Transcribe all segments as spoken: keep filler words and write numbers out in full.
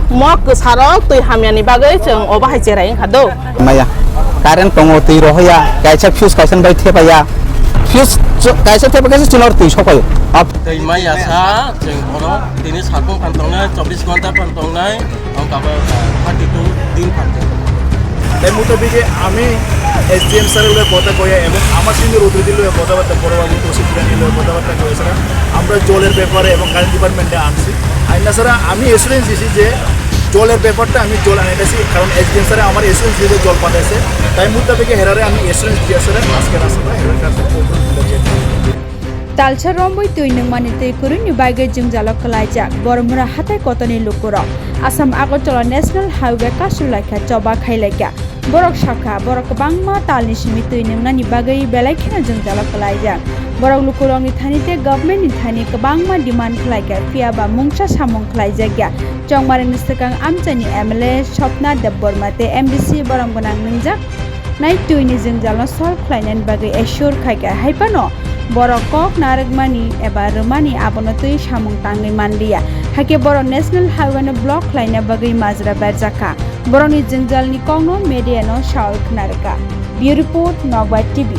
Mo kwsarok twi hamyani bagwi chwng obo hai cherai wngkha do. Maya. Current tongo, twi rohoya, kaisa fuse kaisa bai thepaya. Fuse ch-, kaisa thepa kaisa chwla twi sokpaio. Ab- Twi maya sa, chwng oro tini sakung phan tongnai, chobbish ghonta phan tongnai, wngkha bo, ah, thirty two din phan tongnai. তাই মোতাবেকে আমি এসডিএম স্যারের লগে কথা কইয়া এবং আমার সিনিয়র অথরিটির লগে কথাবার্তা, বড়বাবু তৌসিফ ইরানির লগে কথাবার্তা কইয়া স্যার, আমরা জলের ব্যাপারে এবং কারেন্ট ডিপার্টমেন্টে আনছি। আর না স্যার, আমি অ্যাসুরেন্স দিছি যে জলের ব্যাপারটা আমি জল আনাইতেছি, কারণ এসডিএম স্যারে আমার অ্যাসুরেন্স দিতে জল পাঠাইছে। তাই মোতাবেকে হেরারে আমি অ্যাসুরেন্স দিয়ে স্যার আজকে রাস্তাটা হেরার কাছে ওপেন করে দিয়েছি। Talsa romboi twi nungmani twi kwrwini bagwi jwngjalo kwlaijak Boromura hatai kotorni lukurok. Assam Agartala National Highway kasulaikha choba khailaikha. Borok sakha, borok kwbangma talni simi twi nungnani bagwi belai kheno jwngjalo kwlaijak. Borok lukurokni thani tei governmentni thani kwbangma demand khlaikha, phiyaba mungsa samung khlaijakya. Chongmarni swkang amchaini M L A Swapna Debbarma tei M D C borom gwnang nungjak. Nai twini jwngjalno solve khlainani bagwi assure khaikha, hai phano borok kok narwkmani eba rwmani abono twi samung tangwi manliya, hakhe borok National Highway no block khlaina bagwi majra berjakha. Borokni jwngjalni kokno media no sawi khwnarwkha. Bureau Report, Nokbar T V.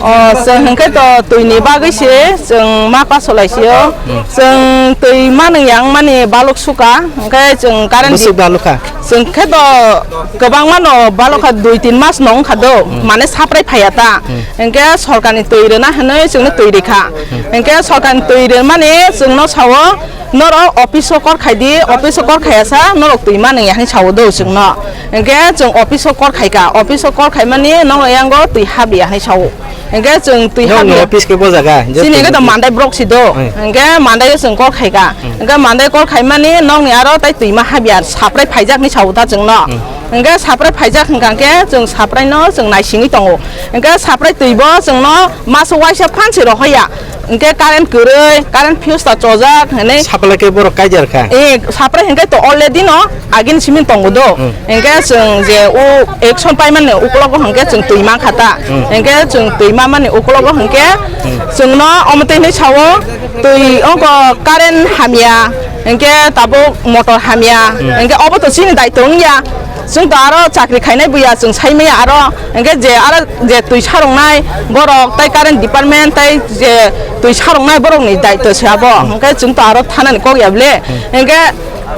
O, chwng hwnkhe to twini bagwi se chwng ma pasolai sio. Hmm. Chwng twi manwi yang mani baluk suka, hwnkhe chwng current. Bwswk balukha. Chwng khe to kwbangma no balukha, dui tin mas no wngkha do, hmm, mane saprai phaiya ta. Hmm. Hwnkhe sorkarni twi rwna hwnwi chwngno twi rikha. Hmm. Hwnkhe sorkarni twi rwmani chwngno sao, norok office o kor khai di, office o kor khaiya sa, norok twi manwi ya hwnwi sao do chwngno. Hwnkhe chwng office o kor khaika, office o kor khaimani nokni yango twi habliya hwnwi sao. Hwnkhe chwng twi habliya. Office khe bo jaga? Chini hwnkhe to Mandai block si do. Hmm. Hwnkhe Mandai o chwng kor khaika. Hmm. Hwnkhe Mandai kor khaimani nokni aro tai twima habliya, saprai phaijak hwnwi sao ta chwngno. Hmm. Hingke saprai phaijak hingka hingke chwng sapraino chwng naisingwi tongo. Hingke saprai twibo chwngno maso waisa phansi rohoya. Hingke current kwrwi, current fuse ta chojak hinwi. Sapla khe borok kaijar kha. Eh, saprai hingke to already no agini simi tongo do. Hmm. Hingke chwng je o action paimani uklogo hingke chwng twi mankha ta. Hmm. Hingke chwng twi mamani uklogo hingke chwngno omo twi hinwi sao twi ongko current hamya. Hingke tabuk motor hamya, hingke obo to chini daitw wngya. Chwng to aro chakri khainai buya, chwng sai maya aro, hingke je aro je twi saroknai borok, tai current department, tai je twi saroknai borokni daitw se abo. Hingke chwng to aro thanani kok ya ble. Hingke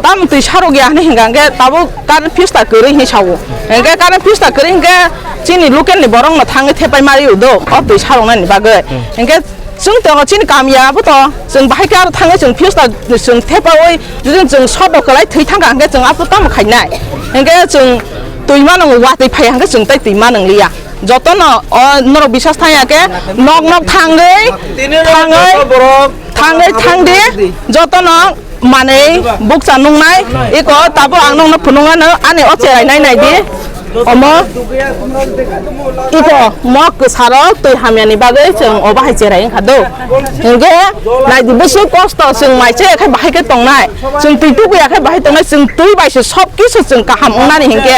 tamo twi sarok ya hinwi hingka hingke tabuk current fuse ta kwrwi hinwi sao. Hingke current fuse ta kwrwi hingke chini local ni borok no thangwi thepai mari udo, o twi saroknani bagwi. Hingke Chwng tongo chini kamya abo to, chwng bahai khe aro thangwi chwng fuse ta chwng thepaui, jodi chwng sobo kwlai thwi thangkha hwnkhe chwng abo tamo khainai? Hwnkhe chwng twi mano watwi phai hwnkhe chwng tei twi mano liya. Jotono o norok bisas thangya khe nok nok thangwi, thangwi, thangwi thangdi, jotono manwi bukcha nungnai, iko tabuk ang nokno phunuknano ani o cherai nai nai di. Omo iko mo kwsaro twi hamyani bagwi chwng obo hai cherai wngkha do. Hinkhe naidi bwswk kosto chwng mai chaya khe bahai khe tongnai, chwng twi tukuya khe bahai tongnai, chwng twi bai se sob kisu chwng kaham wngnani hinkhe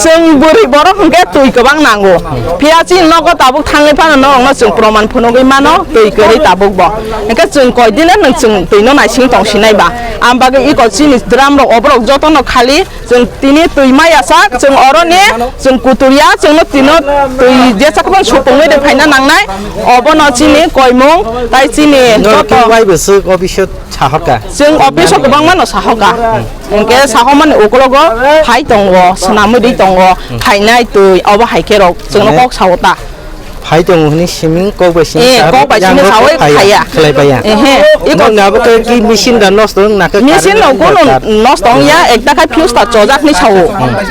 chwng bwrwi borok hinkhe twi kwbang nango. Phiya chini nogo tabuk thangwi phano norokno chwng proman phunugwi mano twi kwrwi tabuk bo. Hinkhe chwng koidino nwng chwng twino naising tongsinai ba. Ang bagwi iko chini drum rok oborok jotono khali chwng tini twi maya sak, chwng oroni chwng kuturya, chwngno tino twi jesa khobon supungwi de phaina nangnai. Obono chini koimung tai chini joto. Norok khe wai bwswk office o sahorka? Chwng office o kwbangma no sahorka. Hinkhe sahormani ukologo phai tongo, swnamwi ri tongo, phainai twi obo hai khe rok chwngno kok sao ta. Phai tongo hwnwi siming kok bai simi Eh, kok bai simi sawi phaiya. Khlai phaiya. Ehe, iko nokni abo khe ki machine da nosto wng nakha? Machine no kono nosto wngya, ekta khai fuse ta chojak ni sao.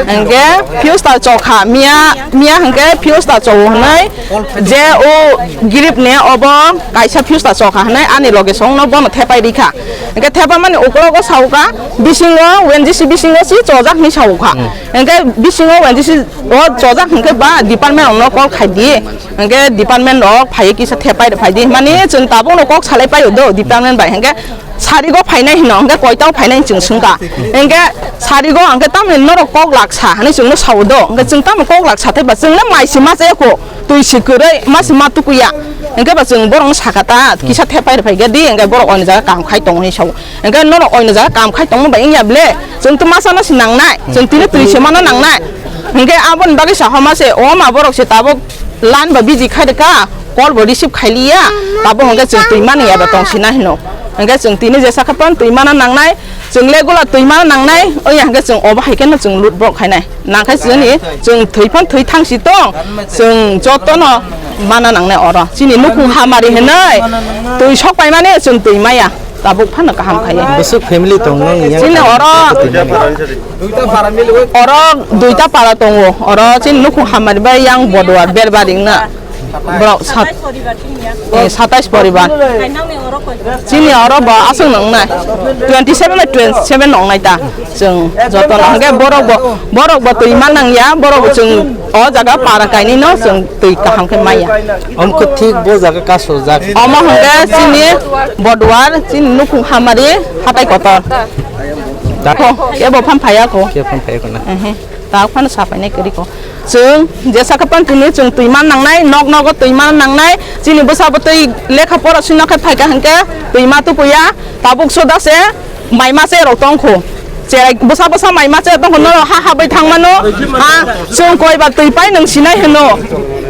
Hingke fuse ta chokha, miya, miya hingke fuse ta chowo hwnwi je o girip ni obo kaisa fuse ta chokha hwnwi ani loge songno bono thepai rikha. Hingke thepa mani ukologo sauka, bisingo, O N G C bisingo si chojak ni sauka. Hingke bisingo O N G C o chojak hingke ba department rokno call khai di. Hingke department rok phai kisa thepai phai di. Mani chwng tabuk no kok salai paio do department bai. Hingke sarigo phainai hino, hingke koitao phainai chwng swngka. Hingke sarigo hingke tamni norok kok laksa hani chwngno sao do. Hingke chwng tamo kok laksa thaiba chwngno mai se ma chaya ko. Twi se kwrwi ma se ma tukuya. Hingke ba chwng borokno saka ta kisa thepai phai khe di, hingke borok oni jaga kam khai tongo hinwi sao. Hingke norok oino jaga kam khai tongma bai wngya ble? Chwng to masa no si nangnai, chwng tini twi se mano nangnai. Hingke aboni bagwi sa homa se, o ma borok se tabuk line ba busy khai rwkha, call bo receive khai liya, tabuk hingke chwng twi mani ya da tong sina hino. Hingke chwng tini jesa khe phan twi mano nangnai, chwng le gula twi mano nangnai, oya hingke chwng obo hai khe no chwng lut borok khainai. Nangkhe chini chwng thwi phan thwi thang si tong, chwng joto no mana nangnai oro. Chini nukhung hamari hinwi twi sok paimani chwng twi maya. Tabuk phano kaham khaye. Bwswk family tong nang yang? Chini oro, oro duita para tongo. Oro chini nukhung hamari bai yang Boduar Berbari wngna. Borok sat-, eh, satais poribar. Chini oro bo aswk nongnai. Twenty seven bai twenty seven nongnai ta. Chwng joto no hwnkhe borok bo, borok bo twi ma nangya, borok bo chwng o jaga para kainwi no chwng twi kaham khe maya. Omo khe thik bo jaga kasojak. Omo hwnkhe chini Boduar, chini nukhung hamari hatai kotor. Ko, ebo phan phaiya ko. Khe phan phaiya ko na? Ehe. Ta phano sapainai kwrwi ko. Chwng jesa khe phan tini chwng twi ma nangnai, nok nogo twi ma nangnai. Chini bwsa bo twi lekha pora sino khe phaikha hwnkhe twi ma tukuya. Tabuk soda se mai ma che rok tongkho. Cherai bwsa bwsa mai ma che tongkho, norok ha ha bai thang mano. Ha, chwng koi ba twi pai nwng sinai hwno.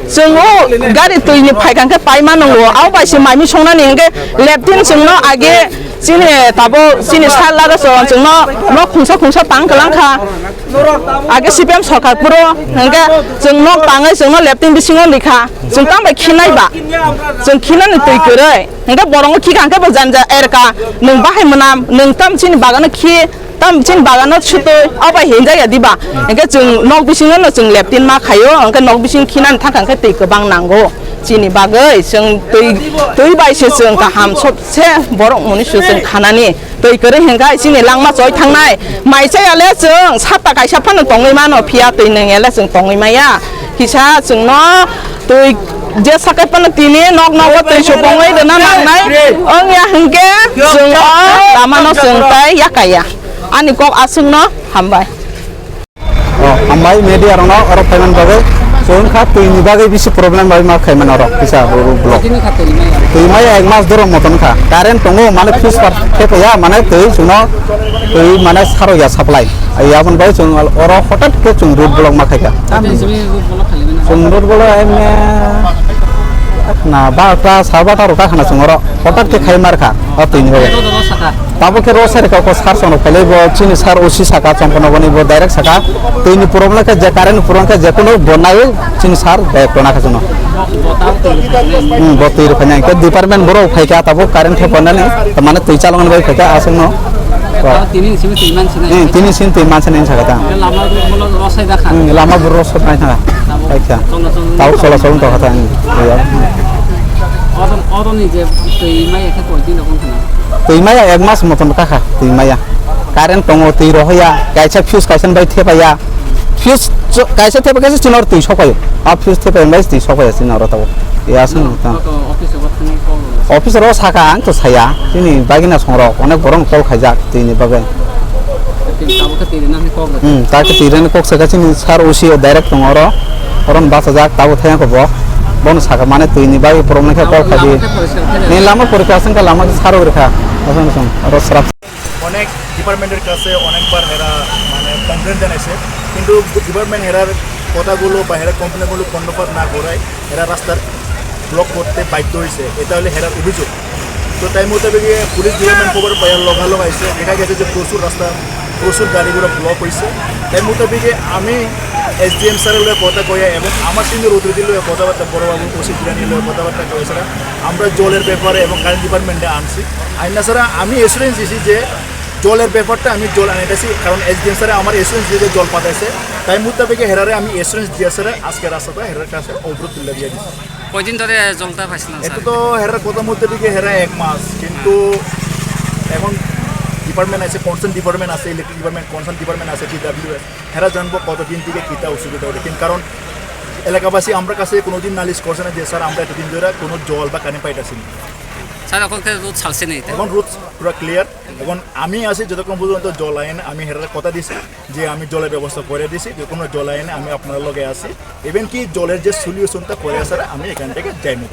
Chwng o gari twi ni phaikha hwnkhe pai ma nwngo. Abo bai se mai mi songnani hwnkhe leptin chwngno age chini tabo chini sal laga chwng chwngno nok khungsa khungsa tang kwlang kha. Age C P M sorkar phuru hwnkhe chwng nok tangwi chwngno leptin bisingo rikha. Chwng tamo bai khinai ba? Chwng khinani twi kwrwi. Hwnkhe borokno khikha hwnkhe bo janja erka, nwng bahai mwnam, nwng tam chini bagano khi, tam chini bagano sutwi, o bai hinjak ya diba? Hwnkhe chwng nok bisingo no chwng leptin ma khaio, hwnkhe nok bising khinani thangkha hwnkhe twi kwbang nango. Chini bagwi chwng twi, twi bai se chwng kaham sob se borok muni se chwng khanani. Twi kwrwi hwnkha chini langma choi thangnai. Mai chaya le chwng sapta kaisa phano tongwi mano, phiya twi nungya le chwng tongwi maya. Kisa chwngno twi je sakai phano tini nok nogo twi supungwi rwna nangnai. Wngya hwnkhe chwng o lamano chwng tai yakaya. Ani kok aswkno hambai. Oh, hambai media rokno oro phaiman bagwi. Chwng kha twi ni bagwi bisi problem bai ma khaiman oro kisa ro-, ro-, block. Twi maya ek mas dorong moton kha. Current tongo mane fuse par khe ya mane twi chwngno twi mane saro ya supply. Ai abon bai chwng oro hotat khe chwng road block ma khaikha. Chwng road block emne na barota sarbata rok khana chwng oro hotat khe khai mar kha. O twi ni bagwi. Tabuk khe ro sari kok sar sono khailai bo chini sar O C saka chongkhono boni bo direct saka twi ni problem khe je current ni problem khe je kono bo nai chini sar direct tona kha jono. Hmm, bo twi rwkha nai khe department borok phaikha tabuk current khe bo nani mane twi chalok bai phaikha aswk no. Tini simi twi mansi nai. Hmm, tini simi twi mansi nai saka ta. Lama rosai dakha. Hmm, lama bo rosai nai saka. Tabuk. Tabuk chola chol tokha ta. Hmm, iya. Oro, oro ni je twi maya khe koi din rok wngkha na? Twi maya ek mas moton kakha twi maya. Current tongo, twi rohoya, kaisa fuse kaisa bai thepaya. Fuse cho-, kaisa thepa kaisa chini oro twi sokpaio. A fuse thepaya bai twi sokpaya chini oro tabuk. Ya sung ta. Office ro thangwi call rwla. Office ro saka ang to saya. Chini bagina songrok onek borok call khaijak twi ni bagwi. Tabuk khe twi rwna hwnwi kok rwkha. Hmm, ta khe twi rwna kok saka chini sar O C o direct tongo oro. Oron bachajak tabuk thayang ko bo. Bono saka mane twi ni bagwi problem khe kok khaidi. Ni lama porikha sengkha lama khe saro rwkha. Asong song oro srap. অনেক ডিপার্টমেন্টের কাছে অনেকবার এরা মানে কমপ্লেন জানাইছে, কিন্তু department error কথাগুলো বা এরা কমপ্লেনগুলো কর্ণপাত না করায় এরা রাস্তার ব্লক করতে বাধ্য হয়েছে। এটা হলো এরার অভিযোগ। তো তাই মোতাবেক পুলিশ ডিপার্টমেন্ট খবর পাওয়ার লগালগ আইছে, দেখা গেছে যে প্রচুর রাস্তা, প্রচুর গাড়িগুলো ব্লক হয়েছে। তাই মোতাবেক আমি এসডিএম স্যারের লগে কথা কইয়া এবং আমার সিনিয়র অথরিটির লগে কথাবার্তা, বড়বাবু ওসি জিরানির লগে কথাবার্তা কইয়া আমরা জলের ব্যাপারে এবং কারেন্ট ডিপার্টমেন্টে আনছি। আর না ছাড়া আমি অ্যাসুরেন্স দিছি যে জলের ব্যাপারটা আমি জল আনাইতেছি, কারণ এসডিএম স্যারে আমার অ্যাসুরেন্স দিয়ে জল পাঠাইছে। তাই মোতাবেক হেরারে আমি অ্যাসুরেন্স দিয়ে স্যারে আজকে রাস্তাটা হেরার কাছে অবরোধ তুলে দিয়ে দিচ্ছি। কয়দিন ধরে জলটা পাইছিলেন এটা স্যার? তো হেরার কথা মোতাবেক হেরা এক মাস, কিন্তু এখন ডিপার্টমেন্ট আছে, কনসার্ন ডিপার্টমেন্ট আছে, ইলেকট্রিক ডিপার্টমেন্ট, কনসার্ন ডিপার্টমেন্ট আছে, ডিডাব্লিউএস। হেরা জানবো কতদিন থেকে কিতা অসুবিধা হলে, কিন্তু কারণ এলাকাবাসী আমরা কাছে কোনোদিন নালিশ করছে না যে স্যার আমরা এতদিন ধরে কোনো জল বা কারেন্ট পাইতেছি না। স্যার, এখন তো রোদ ছাড়ছে না এটা? এখন রোদ পুরো ক্লিয়ার। এখন আমি আছি যতক্ষণ পর্যন্ত জল আইন আমি হেরার কথা দিছি যে আমি জলের ব্যবস্থা করে দিছি, যে কোনো জল আইনে আমি আপনার লগে আছি। ইভেন কি জলের যে সলিউশনটা করে আছে আমি এখান থেকে যাই না।